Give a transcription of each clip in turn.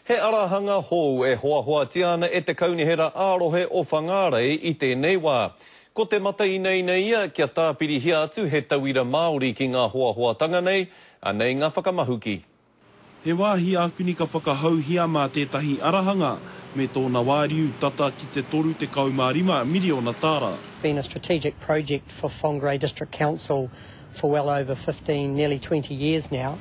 He arahanga hou e hoahoatia ana e te Kaunihera ā-Rohe o Whangārei i tēnei wā. Ko te mata inaina ia kia tāpirihia atu he tauira Māori ki ngā hoahoatanga nei, anei ngā whakamahuki. He wāhi ākuni ka whakahouhia mā tētahi arahanga me tōna wāriu tata ki te 35 miriona tāra. Been a strategic project for Whangarei District Council for well over 15, nearly 20 years now,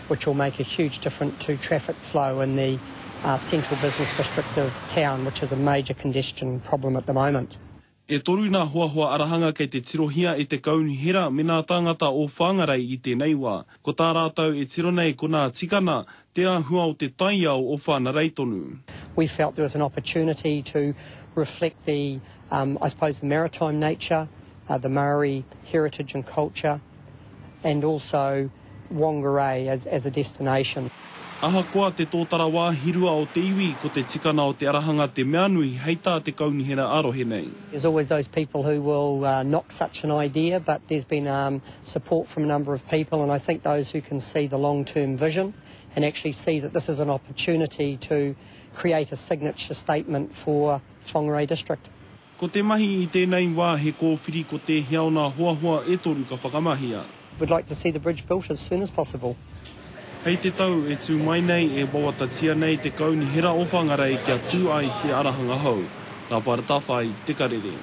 which will make a huge difference to traffic flow in the uh, central business district of town, which is a major congestion problem at the moment. E toru nā hoahoa arahanga kei te tirohia e te kaunihera me nā tāngata o Whangarei i tēnei wā. Ko tā rātou e tiro nei ko nā tikana, te āhua o te taiao o Whanarei tonu. We felt there was an opportunity to reflect the, um, I suppose, the maritime nature, uh, the Maori heritage and culture, and also Whangarei as, as a destination. Ahakoa te tōtara wāhirua o te iwi, ko te tikana o te arahanga te mea nui hei tā te kaunihera ā-rohe nei. There's always those people who will uh, knock such an idea, but there's been um, support from a number of people, and I think those who can see the long-term vision and actually see that this is an opportunity to create a signature statement for Whangarei District. Ko te mahi i tēnei wā he kōwhiri ko tēhea o nā hoahoa e toru ka whakamahia. We'd like to see the bridge built as soon as possible. Hei te tau e tū mai nei, e wawatatia nei te Kaunihera o Whangarei kia tū ai te arahanga hou. Nā Paratawhai te karere.